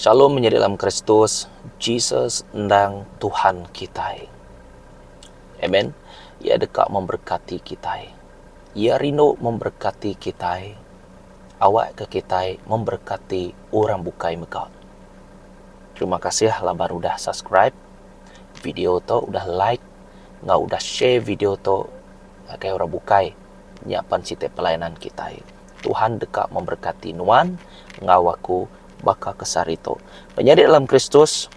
Shalom menyadi dalam Kristus, Jesus endang Tuhan kitai. Amen. Iya deka memberkati kitai. Iya rindu memberkati kitai. Awakka kitai memberkati orang bukai mega. Terima kasih laban udah subscribe video tu, udah like enggau udah share video tu ngagai orang bukai. Nya pan siti pelayanan kitai. Tuhan deka memberkati nuan enggau aku baka ke sehari tu. Menyadi dalam Kristus,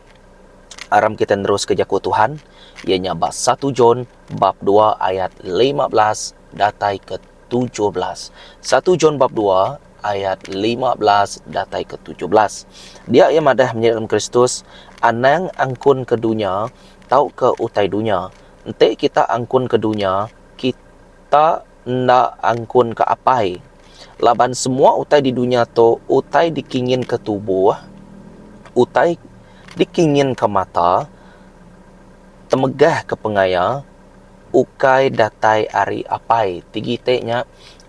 aram kitai neruska jaku Tuhan iya nya ba satu John bab dua ayat 15 datai ke 17. Satu John bab dua ayat 15 datai ke 17. Dia iya madah menyadi dalam Kristus, anang angkun ke dunya tauka utai dunya. Enti kita angkun ke dunya, kita enda angkun ke Apai. Laban semua utai di dunya tu utai dikinginka tubuh, utai dikinginka mata, temegahka pengaya, ukai datai ari Apai. Ti giti nya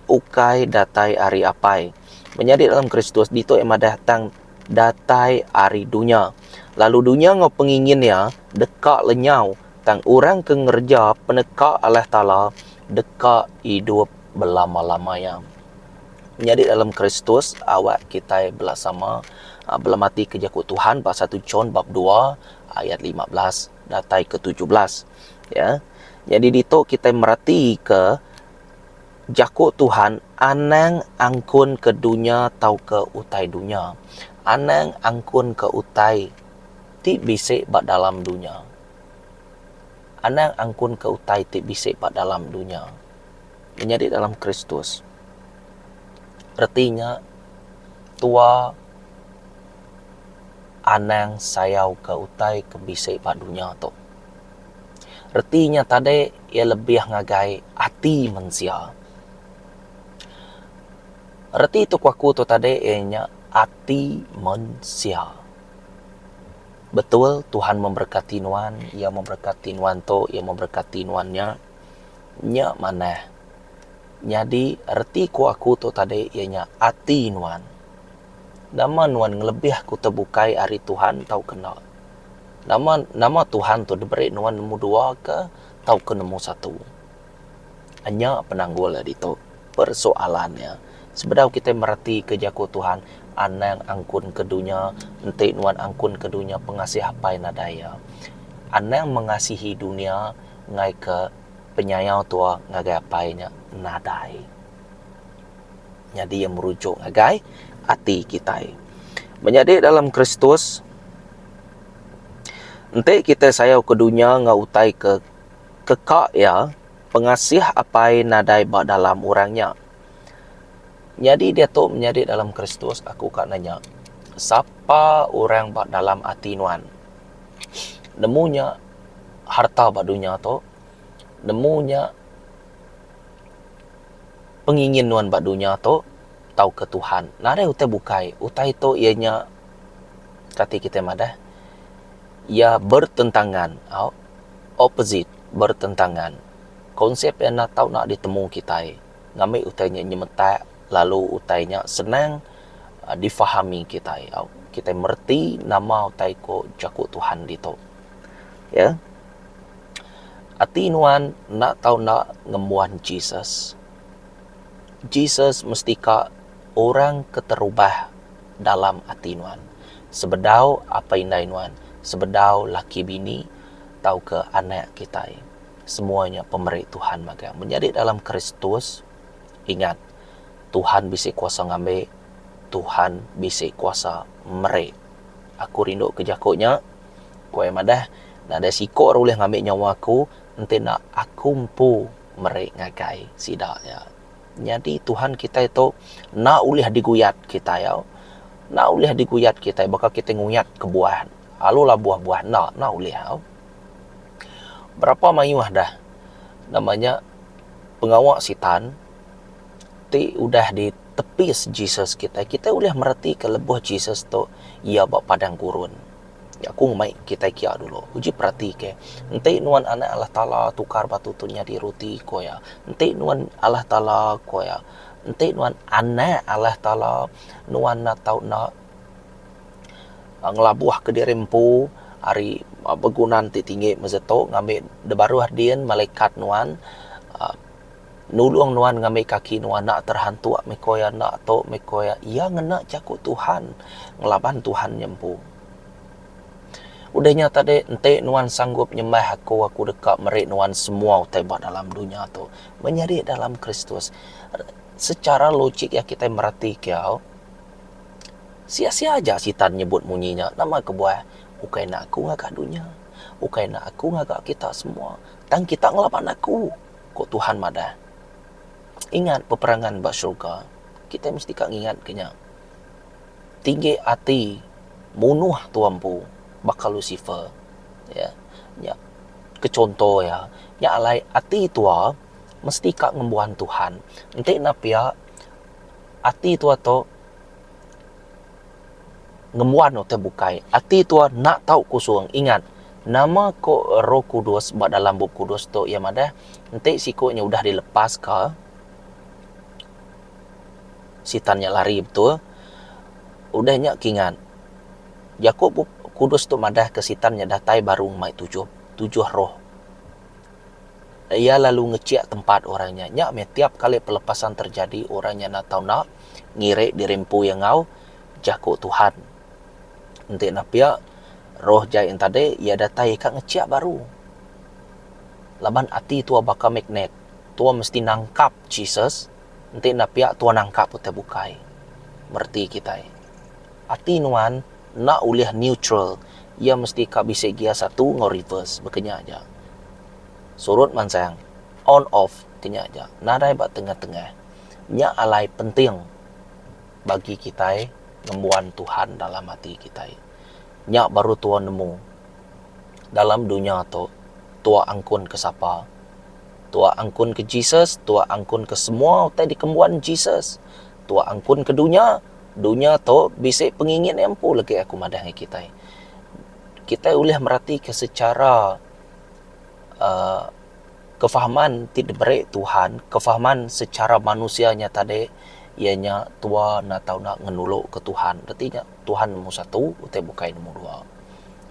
ukai datai ari Apai. Menyadi dalam Kristus ditu iya madah tang datai ari dunya. Lalu dunya enggau pengingin iya deka lenyau tang orang ke ngereja peneka Allah Taala deka idup belama-lama iya. Nyadi dalam Kristus awak kitai bela sama belematika jaku Tuhan ba satu John bab dua ayat 15 datai ke 17. Ya. Nyadi ditu kitai meratika jaku Tuhan anang angkun ke dunya tauka utai dunya. Anang angkun ke utai ti bisi ba dalam dunya. Anang angkun ke utai ti bisi ba dalam dunya. Menyadi dalam Kristus. Reti nya tua anang sayau ke utai ke bisi ba dunya tu. Reti nya tadi iya lebih ngagai ati mensia. Reti tu ku aku tu tadi iya nya ati mensia. Betul Tuhan memberkati nuan, Iya memberkati nuan tu, Iya memberkati nuan nya. Nya manah. Nyadi reti ku aku tu tadi iya nya ati nuan. Nama nuan ngelebih ku tebukai ari Tuhan tauka enda. Nama nama Tuhan tu diberi nuan nemu dua ke tauka nemu satu. Nya penanggul iya ditu. Persoalan iya. Sebedau kitai meretika jaku Tuhan, anang angkunka dunya enti nuan angkunka dunya pengasih apai nadai iya. Anang mengasihi dunya ngaika penyayau tua ngagai apai nya nadai. Nyadi iya merujuk ngagai ati kitai. Menyadi dalam Kristus, enti kitai sayauka dunya enggau utai ke keka iya, pengasih apai nadai ba dalam orang nya. Nyadi diatu menyadi dalam Kristus aku ka nanya, sapa orang ba dalam ati nuan? Nemu nya harta ba dunya tu, nemu nya pengingin nuan ba dunya tu tauka Tuhan. Nadai utai bukai, utai tu iya nya kati kitai madah iya bertentangan au opposite bertentangan. Konsep iya enda tau nak ditemu kitai ngambi utai nya nyemetak lalu utai nya senang difahami kitai au. Kitai mereti nama utai ku jaku Tuhan ditu. Ya. Ati nuan enda tau enda ngembuan Jesus. Jesus mesti ka orang keterubah dalam ati nuan. Sebedau apai indai nuan, sebedau laki bini tauka anak kitai. Semua nya pemeri Tuhan magang. Menyadi dalam Kristus, ingat, Tuhan bisi kuasa ngambi, Tuhan bisi kuasa meri. Aku rindu ke jaku nya, ku iya madah, nadai siku orang ulih ngambi nyawa aku enti enda aku empu meri ngagai sida iya. Nyadi Tuhan kitai tu enda ulih diguyat kitai au. Enda ulih diguyat kitai baka kitai nguyat ke buah alu labuh buah enda, enda ulih au. Berapa mayuh dah nama nya pengawa sitan ti udah ditepis Jesus kitai, kitai ulih meretika lebuh Jesus tu iya ba padang gurun. Aku ngemai kitai kia dulu. Uji perati ke. Enti nuan anak Allah Taala tukar batu tu nyadi roti ko iya. Enti nuan Allah Taala ko iya. Enti nuan anak Allah Taala nuan enda tau enda. Ngelabuhka diri empu ari begunan ti tinggi mesti tu ngambi da baruh din malaikat nuan uhh nulung nuan ngambi kaki nuan enda terhantuk mih ko iya enda tu mih ko iya. Iya ngena jaku Tuhan ngelaban Tuhan nya empu. Udah nya tadi enti nuan sanggup nyembah aku, aku deka meri nuan semua utai ba dalam dunya tu. Menyadi dalam Kristus. Secara logik iya kitai meratika sia-sia aja sitan nyebut munyi nya. Nama kebuah? Ukai enda aku ngaga dunya. Ukai enda aku ngaga kita semua. Tang kita ngelaban aku, ku Tuhan madah. Ingat peperangan ba syurga. Kitai mesti ka ngingatka nya. Tinggi ati munuh tua empu baka Lucifer. Ya. Nya ke chunto iya. Nya alai ati tua mesti ka ngembuan Tuhan. Enti enda pia ati tua tu ngembuan utai bukai. Ati tua enda tau kusung. Ingat, nama ko Roh Kudus ba dalam Bup Kudus tu iya madah enti siku nya udah dilepaska sitan nya lari betul. Udah nya kingat jaku Bup Kudus tu madahka sitan nya datai baru ngemai tujuh tujuh roh. Iya lalu ngechik tempat orang nya. Nya meh tiap kali pelepasan terjadi orang nya enda tau enda ngiri diri empu iya enggau jaku Tuhan. Enti enda pia, roh jai enti tadi iya datai ka ngechik baru. Laban ati tua baka magnet, tua mesti nangkap Jesus, enti enda pia tua nangkap utai bukai. Mereti kitai. Ati nuan enda ulih neutral, iya mesti ka bisi gear satu enggau reverse baka nya aja. Surut mansang, on off ke nya aja, nadai ba tengah-tengah. Nya alai penting bagi kitai ngembuan Tuhan dalam ati kitai. Nya baru tua nemu dalam dunya tu tua angkun ke sapa. Tua angkun ke Jesus, tua angkun ke semua utai dikembuan Jesus. Tua angkun ke dunya, dunya tu bisi pengingin iya empu legi aku madah ngagai kitai. Kitai ulih meratika secara uhh kefahaman ti diberi Tuhan, kefahaman secara manusia nya tadi iya nya tua enda tau enda ngenulu ke Tuhan. Reti nya Tuhan nombor satu, utai bukai nombor dua.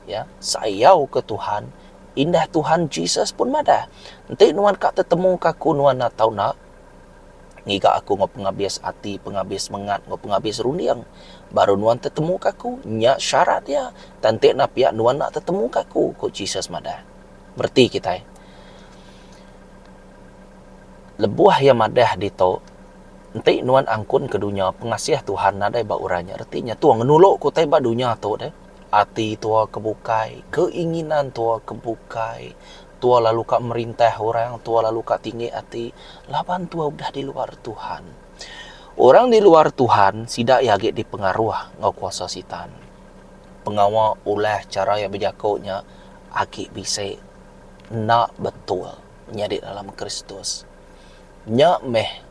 Ya, sayau ke Tuhan, indah Tuhan Jesus pun madah, enti nuan ka tetemu ka aku nuan enda tau enda ngiga aku enggau pengabis ati, pengabis semengat enggau pengabis runding. Baru nuan tetemu ka aku. Nya syarat iya. Tang enti enda pia nuan enda tetemu ka aku, ku Jesus madah. Mereti kitai. Lebuh iya madah ditu, enti nuan angkun ke dunya, pengasih Tuhan nadai ba orang nya. Reti nya tua ngenulu ke utai ba dunya tu deh. Ati tua ke bukai, keinginan tua ke bukai, tua lalu ka merintah orang, tua lalu ka tinggi ati laban tua udah di luar Tuhan. Orang di luar Tuhan sida iya agi dipengaruh enggau kuasa sitan. Pengawa, ulah, chara iya bejaku nya agi bisi enda betul menyadi dalam Kristus. Nya meh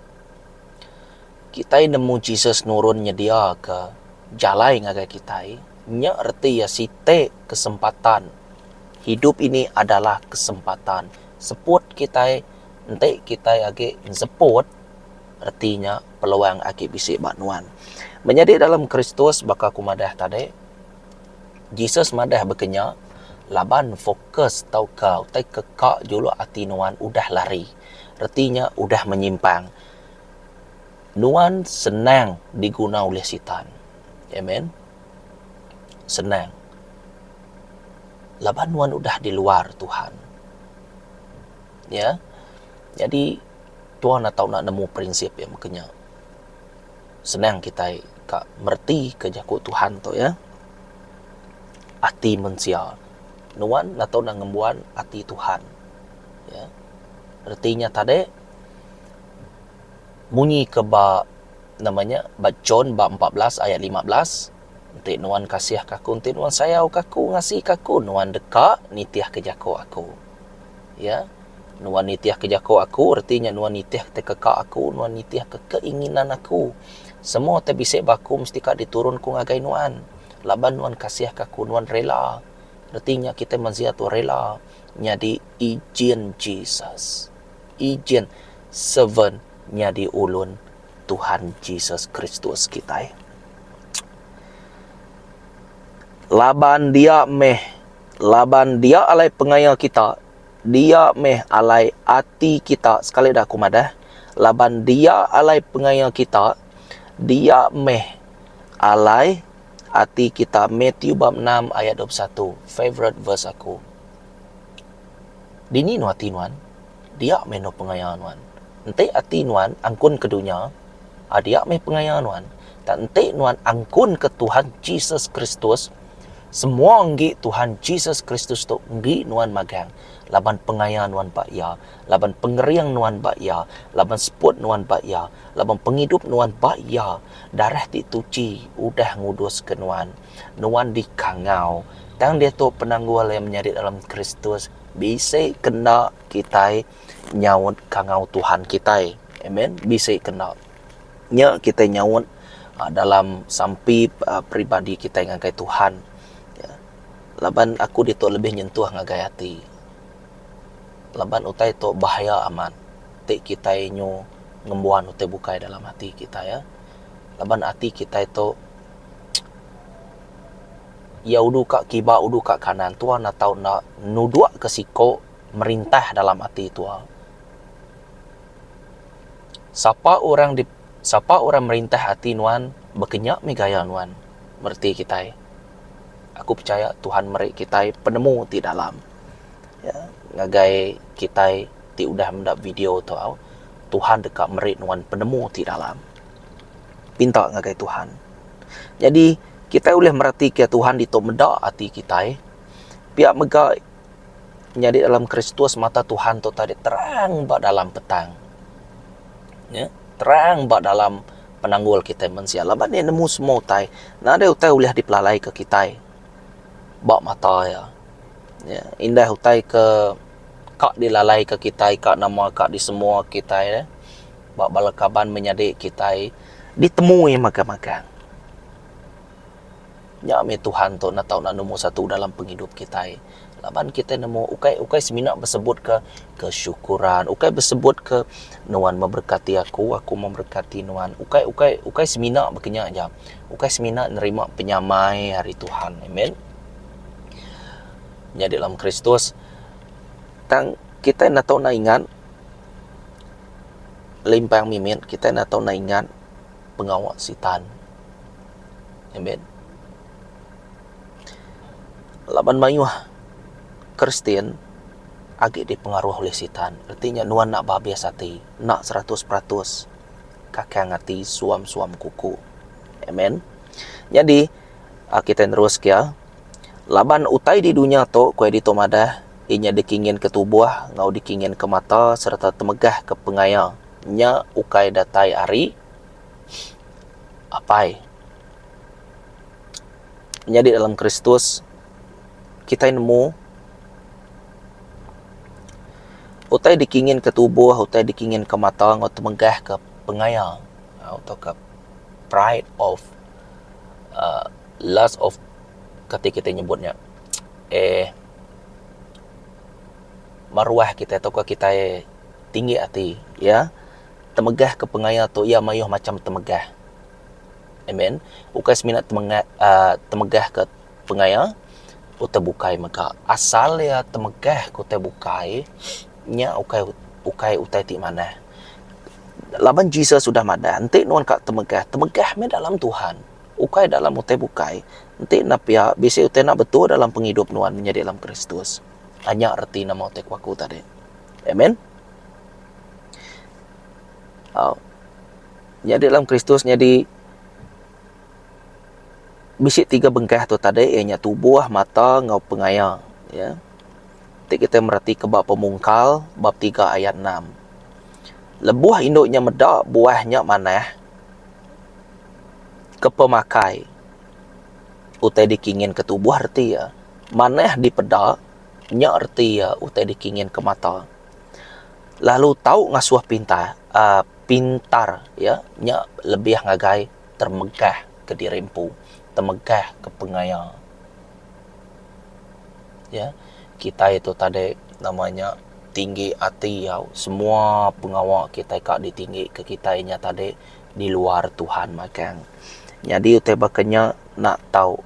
kitai nemu Jesus nurun nyediaka jalai ngagai kitai, nya reti iya siti kesempatan. Hidup ini adalah kesempatan. Seput kitai enti kitai agi enseput reti nya peluang agi bisi ba nuan. Menyadi dalam Kristus baka ku madah tadi, Jesus madah baka nya laban fokus tauka utai ke ka juluk ati nuan udah lari. Reti nya udah menyimpang. Nuan senang diguna ulih Sitan. Amen. Senang. Laban nuan udah di luar Tuhan. Ya. Jadi tuan enda tau nak nemu prinsip iya meka nya. Senang kitai ka mereti ke jaku Tuhan tu ya. Ati mensia. Nuan enda tau nak ngembuan ati Tuhan. Ya. Reti nya tadi Munyi ke ba nama nya ba John ba 14 ayat 15, Enti nuan kasihka aku, enti nuan sayauka aku, ngasika aku, nuan deka nitihka jaku aku. Ya. Nuan nitihka jaku aku reti nya nuan nitihka tekeka aku, nuan nitihka keinginan aku. Semua ti bisi ba aku mesti ka diturun ku ngagai nuan. Laban nuan kasihka aku, nuan rela. Reti nya kitai mensia tu rela nyadi ijin Jesus. Ijin servant nyadi ulun Tuhan Jesus Kristus kitai. Laban dia meh, laban dia alai pengaya kita, dia meh alai ati kita, sekali da aku madah, laban dia alai pengaya kita, dia meh alai ati kita. Matthew bab enam ayat 21, favorite verse aku. Dini nu ati nuan, dia meh nu pengaya nuan. Enti ati nuan angkun ke dunya, dia meh pengaya nuan. Tang enti nuan angkun ke Tuhan Jesus Kristus, semua enggi Tuhan Jesus Kristus tu enggi nuan magang laban pengaya nuan ba Iya, laban pengering nuan ba Iya, laban seput nuan ba Iya, laban pengidup nuan ba Iya. Darah ti tuchi udah nguduska nuan. Nuan dikangau. Tang diatu penanggul iya menyadi dalam Kristus bisi kena kitai nyaut kangau Tuhan kitai. Amen. Bisi kena. Nya kitai nyaut dalam sampi peribadi kitai ngagai Tuhan. Laban aku ditu lebih nyentuh ngagai ati. Laban utai tu bahaya amat ti kitai nyu ngembuan utai bukai dalam ati kitai. Laban ati kitai tu iya udu ka kiba udu ka kanan tua enda tau enda nuduk ke siko merintah dalam ati tua. Sapa orang di sapa orang merintah ati nuan baka nya mih gaya nuan mereti kitai. Aku pechaya Tuhan meri kitai penemu ti dalam ya ngagai kitai ti udah meda video tu au Tuhan deka meri nuan penemu ti dalam. Pinta ngagai Tuhan. Nyadi kitai ulih meratika Tuhan ditu meda ati kitai pia mega Nyadi dalam Kristus mata Tuhan tu tadi terang ba dalam petang. Ya, terang ba dalam penanggul kitai mensia laban iya nemu semua utai. Nadai utai ulih dipelalaika kitai ba mata iya. Ya, indah utai ke ka dilalaika kitai ka nama ka disemua kitai eh ba bala kaban menyadi kitai ditemu iya magang-magang. Nya mih Tuhan tu enda tau nemu satu dalam pengidup kitai. Laban kitai nemu ukai ukai semina besebut ke kesyukuran, ukai besebut ke nuan memberkati aku, aku memberkati nuan. Ukai ukai ukai semina baka nya aja. Ukai semina nerima penyamai ari Tuhan. Amen. Nyadi dalam Kristus tang kitai enda tau enda ingat limpang mimit kitai enda tau enda ingat pengawa sitan. Amen. Laban mayuh Kristian agi dipengaruh oleh sitan. Reti nya nuan enda behabis ati, enda 100% kakang ati suam-suam kuku. Amen. Nyadi kitai nerus ke laban utai di dunya tu ku iya ditu madah inya dikingin ke tubuh enggau dikingin ke mata sereta temegah ke pengaya nya ukai datai ari Apai. Nyadi dalam Kristus, kitai nemu utai dikinginka tubuh, utai dikinginka mata enggau temegahka pengaya tauka pride of uhh lust of kati kitai nyebut nya eh maruah kitai tauka kitai tinggi ati iya. Temegah ke pengaya tu iya mayuh macham temegah. Amen. Ukai semina temengat uhh temegah ke pengaya utai bukai mega. Asal iya temegah ke utai bukai nya ukai ukai utai ti manah. Laban Jesus udah madah enti nuan ka temegah, temegah meh dalam Tuhan ukai dalam utai bukai. Enti enda pia bisi utai enda betul dalam pengidup nuan menyadi dalam Kristus. Nya reti nama utai ku aku tadi. Amen. Au. Nyadi dalam Kristus nyadi bisi tiga bengkah tu tadi iya nya tubuh, mata enggau pengaya ya. Ti kitai meratika ba pemungkal bab tiga ayat enam. Lebuh indu nya meda buah nya manah ke pemakai utai dikinginka tubuh reti iya manah dipeda nya reti iya utai dikinginka mata. Lalu tau ngasuh pintar uhh pintar iya nya lebih ngagai temegah ke diri empu temegah ke pengaya. Ya kitai tu tadi nama nya tinggi ati au semua pengawa kitai ka ditinggi ke kitai nya tadi di luar Tuhan magang. Nyadi utai baka nya enda tau.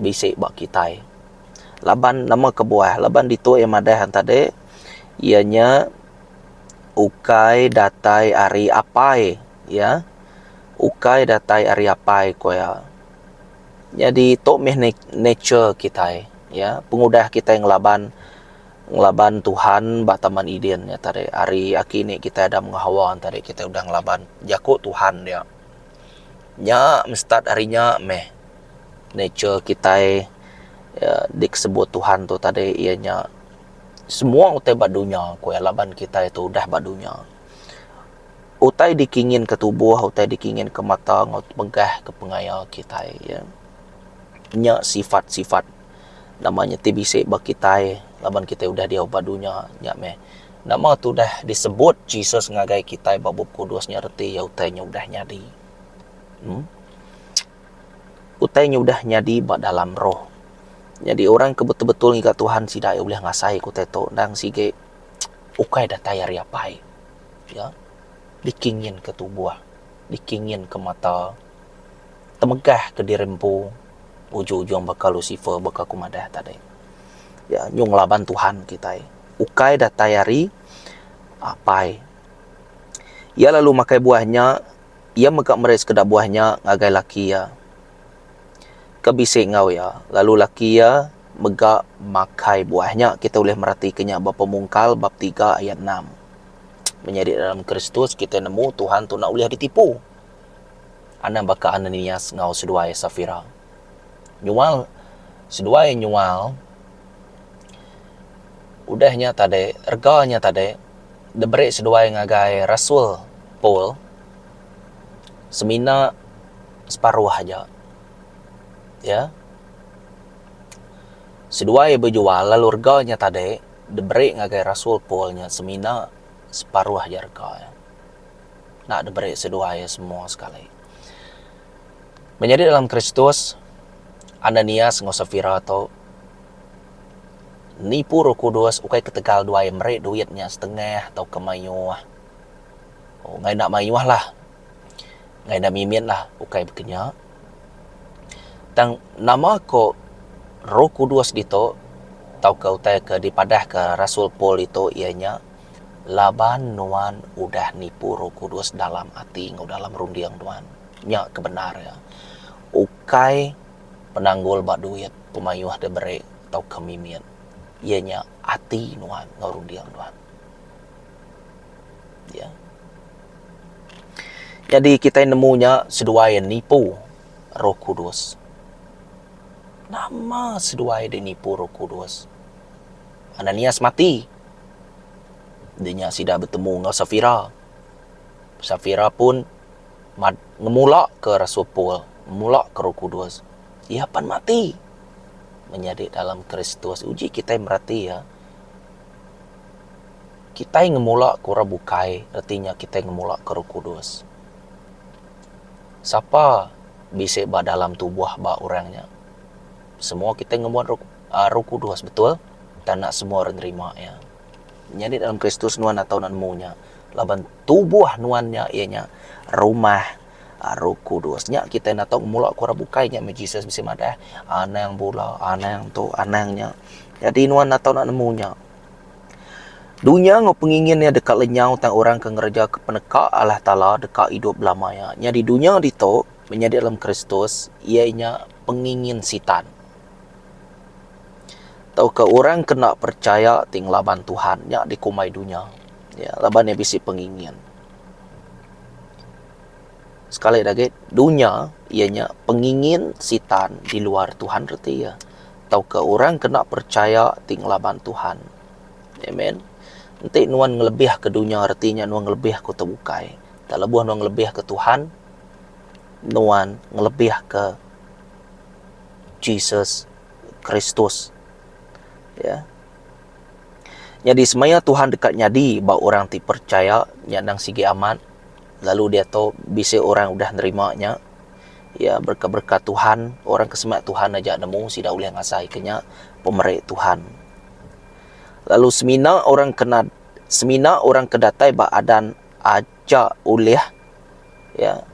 bisi ba kitai. Laban nama kebuah laban ditu iya madah tadi iya nya ukai datai ari apai iya ukai datai ari apai ku iya. Nyadi tu mih nature kitai iya pengudah kitai ngelaban ngelaban Tuhan ba Taman Eden nya tadi ari aki ini kitai Adam enggau Hawa tadi kitai udah ngelaban jaku Tuhan dia. Nya meh start ari nya meh nature kitai disebut Tuhan tu tadi iya nya semua utai ba dunya ku iya laban kitai tu udah ba dunya. Utai dikinginka tubuh, utai dikinginka mata enggau temegahka pengaya kitai iya. Nya sifat-sifat nama nya ti bisi ba kitai laban kitai udah diau ba dunya nya meh. Nama tu udah disebut Jesus ngagai kitai ba Bup Kudus nya reti iya utai nya udah nyadi. Uhh utai nya udah nyadi ba dalam roh. Nyadi orang ke betul-betul ngiga Tuhan sida iya ulih ngasaika utai tu endang sigi ukai datai ari apai. Ya dikinginka tubuh, dikinginka mata, temegahka diri empu ujung-ujung baka Lucifer baka ku madah tadi. Ya nyung ngelaban Tuhan kitai ukai datai ari apai. Iya lalu makai buah nya, iya mega meri sekeda buah nya ngagai laki iya ke bisi enggau iya lalu laki iya mega makai buah nya. Kita ulih meratika nya ba Pemungkal bab tiga ayat enam. Menyadi dalam Kristus kitai nemu Tuhan tu enda ulih ditipu. Anang baka Ananias enggau seduai Safira. Nyual seduai nyual udah nya tadi rega nya tadi diberi seduai ngagai rasul Paul semina separuh aja. Ya. Seduai bejual lalu rega nya tadi diberi ngagai rasul Paul nya semina separuh aja rega iya. Enda diberi seduai iya semua sekali. Menyadi dalam Kristus, Ananias enggau Safira tu nipu Roh Kudus ukai ketegal duai meri duit nya setengah tauka mayuh. Oh enggai enda mayuh lah. Enggai enda mimit lah ukai baka nya. Tang nama ko Roh Kudus ditu tauka utai ke dipadahka Rasul Paul ditu iya nya laban nuan udah nipu Roh Kudus dalam ati enggau dalam runding nuan. Nya ke bendar iya. Ukai penanggul ba duit pemayuh diberi tauka mimit. Iya nya ati nuan enggau runding nuan. Ya. Nyadi kitai nemu nya seduai nipu Roh Kudus. Nama seduai deh nipu Roh Kudus? Ananias mati. Deh nya sida betemu enggau Safira. Safira pun ngemula ke Rasul Paul, ngemula ke Roh Kudus. Iya pan mati. Menyadi dalam Kristus. Uji kitai merati iya. Kitai ngemula ke orang bukai reti nya kitai ngemula ke Roh Kudus. Sapa bisi ba dalam tubuh ba orang nya? Semua kitai ngembuan Roh aaa Roh Kudus betul? Tang enda semua orang nerima iya. Nyadi dalam Kristus nuan atau enda nemu nya laban tubuh nuan nya iya nya rumah Roh Kudus. Nya kitai enda tau ngemula ke orang bukai nya meh Jesus bisi madah anang bula, anang tu, anang nya. Nyadi nuan enda tau enda nemu nya. Dunya enggau pengingin iya deka lenyau tang orang ke ngereja ke peneka Allah Taala deka idup belama iya. Nyadi dunya ditu menyadi dalam Kristus iya nya pengingin Sitan. Tauka orang ke enda percaya ti ngelaban Tuhan nya dikumbai dunya. Ya laban iya bisi pengingin. Sekali da agi dunya iya nya pengingin Sitan di luar Tuhan reti iya. Tauka orang ke enda percaya ti ngelaban Tuhan. Amen. Enti nuan ngelebihka dunya reti nya nuan ngelebihka utai bukai. Tang lebuh nuan ngelebihka Tuhan, nuan ngelebihka Jesus Kristus. Ya. Nyadi semaya Tuhan deka nyadi ba orang ti percaya nya endang sigi amat lalu diatu bisi orang udah nerima nya. Iya berkat-berkat Tuhan, orang ke semak Tuhan aja nemu sida ulih ngasaika nya pemeri Tuhan. Lalu semina orang ke semina orang ke datai ba adan aja ulih iya.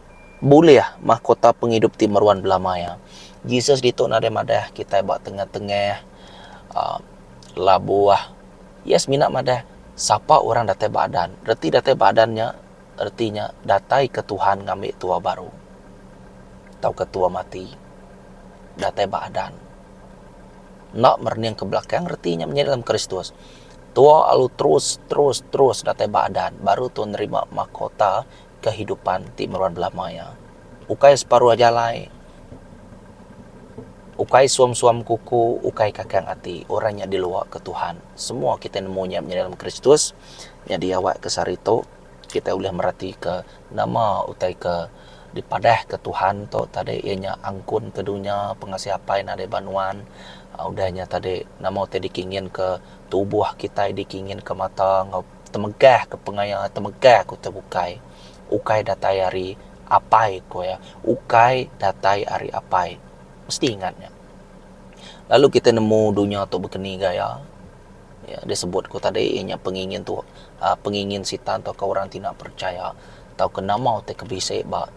Bulih mahkota pengidup ti meruan belama iya. Jesus ditu nadai madah kitai ba tengah-tengah uhh labuh. Iya semina madah sapa orang datai ba adan. Reti datai ba adan nya reti nya datai ke Tuhan ngambi tua baru tauka tua mati datai ba adan. Enda merening ke belakang reti nya menyadi dalam Kristus. Tua lalu terus terus terus datai ba adan baru tua nerima mahkota kehidupan ti meruan belama iya. Ukai separuh jalai, ukai suam-suam kuku, ukai kakang ati orang nya diluwa ke Tuhan. Semua kitai nemu nya menyadi dalam Kristus nyadi awak ke sehari tu kitai ulih meratika nama utai ke dipadahka Tuhan tu tadi iya nya angkun ke dunya pengasih apai nadai ba nuan udah nya tadi nama utai dikinginka tubuh kitai dikinginka mata enggau Temegah ke pengaya temegah ke utai bukai. Ukai datai ari apai ku iya. Ukai datai ari apai. Mesti ingat nya. Lalu kita nemu dunya tu bekeni gaya. Ya disebut ku tadi iya nya pengingin tu uhh pengingin sitan tauka orang ti enda percaya tauka nama utai ke bisi ba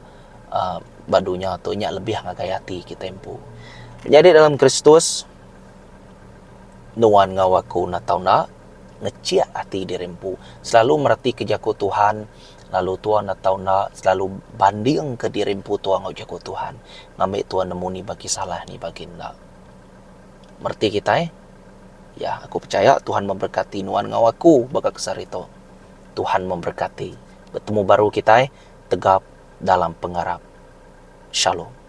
uhh ba dunya tu nya lebih ngagai ati kita empu. Nyadi dalam Kristus nuan enggau aku enda tau enda. Ngechik ati diri empu. Selalu meretika jaku Tuhan lalu tua enda tau enda selalu bandingka diri empu tua enggau jaku Tuhan ngambi tua nemu ni bagi salah ni bagi enda. Mereti kitai? Ya, aku pechaya Tuhan memberkati nuan enggau aku baka ke sehari tu. Tuhan memberkati. Betemu baru kitai tegap dalam pengarap. Shalom.